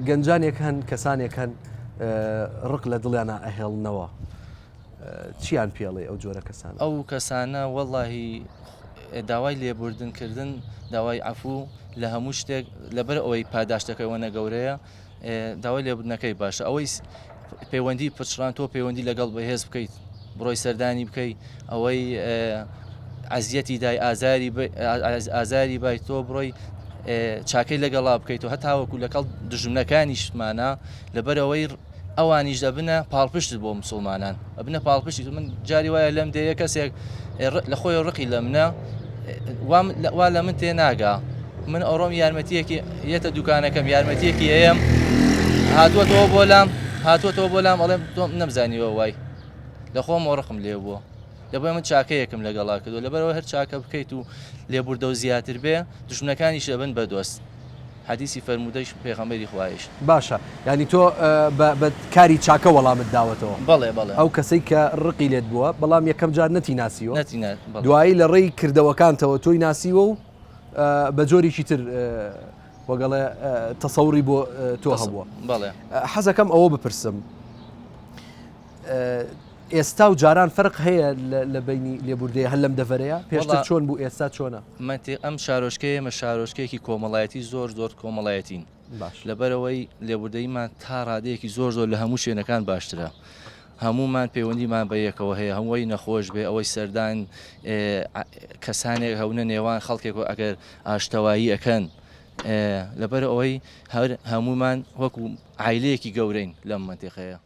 گەنجانێک هەن کەسانێک هەن ڕق لە دڵیانە ئەهێڵنەوە چیان پێڵێ ئەو جۆرە کەسان؟ ئەو کەسانە وەڵاهی داوای لێبوردن کردن داوای عەفوو لە هەموو شتێک لەبەر ئەوەی پاداشتەکەی وەنە گەورەیە داوای لێبوردنەکەی باشە ئەوەی پەیوەندی پچڕان تۆ پەیوەندی لەگەڵ بەهێز بکەیت بڕۆی سەردانی بکەی ئەوەی ئەزیەتی دای ئازاری ئازاری بای تۆ بڕۆی چاکەی لەگەڵا بکەیت و هەتاوەکو لەگەڵ دژمنەکانیشمانە لەبەرەوەی ئەوانیش دەبنە پاڵپشتت بۆ مسوڵمانان ئەبنە پاڵپشتی من جاری وایە لەم دێیە کەسێک لە خۆی ڕقی لە منە وا لە من تێ ناگا من ئەڕۆم یارمەتیەکی یەتە دوکانەکەم یارمەتیەکی ئەیەم هاتووەتەوە بۆ لام هاتووەتەوە بۆ لام ئەڵێم تۆم نەمزانیوە وای لە خۆم ڕقم لێ بووە لەبەر من چاکەیەکم لەگەڵا کردو لەبەرەوە هەر چاکە بکەیت و لێبوردە و زیاتر بێ دوژمنەکانیش ئەبن بە دۆست حەدیسی فەرموودەی پێغەمبەری خوایش. باشە یانی تۆ بە بە کاری چاکە وەڵامت داوەتەوە. بەڵێ بەڵێ. ئەو کەسەی کە ڕقی لێت بووە بەڵام یەکەم جار نەتی ناسیوە. نەتی نا بەڵێ. دوایی لە ڕێی کردەوەکانتەوە تۆی ناسیوە و بە جۆرێکی تر وەگەڵێ تەسەوڕی بۆ تۆ هەبووە. بەڵێ. حەزەکەم ئەوە بپرسم. ئێستا و جاران فەرق هەیە لە بەینی لێبوردەیە هەر لەم دەڤەرەیە؟ پێشتر چۆن بوو ئێستا چۆنە؟ مەنتیق ئەم شارۆچکەیە ئێمە شارۆچکەیەکی کۆمەڵایەتی زۆر زۆر کۆمەڵایەتین باش. لەبەرئەوەی لێبوردەییمان تا ڕادەیەکی زۆر زۆر لە هەموو شوێنەکان باشترە هەموومان پەیوەندیمان بە یەکەوە هەیە هەمووی نەخۆش بێ ئەوەی سەردان کەسانێک هەونە نێوان خەڵکێک و ئەگەر ئاشتەوایی ئەکەن لەبەر ئەوەی هەر هەموومان وەکو عایلەیەکی گەورەین لەم مەنتیقەیە.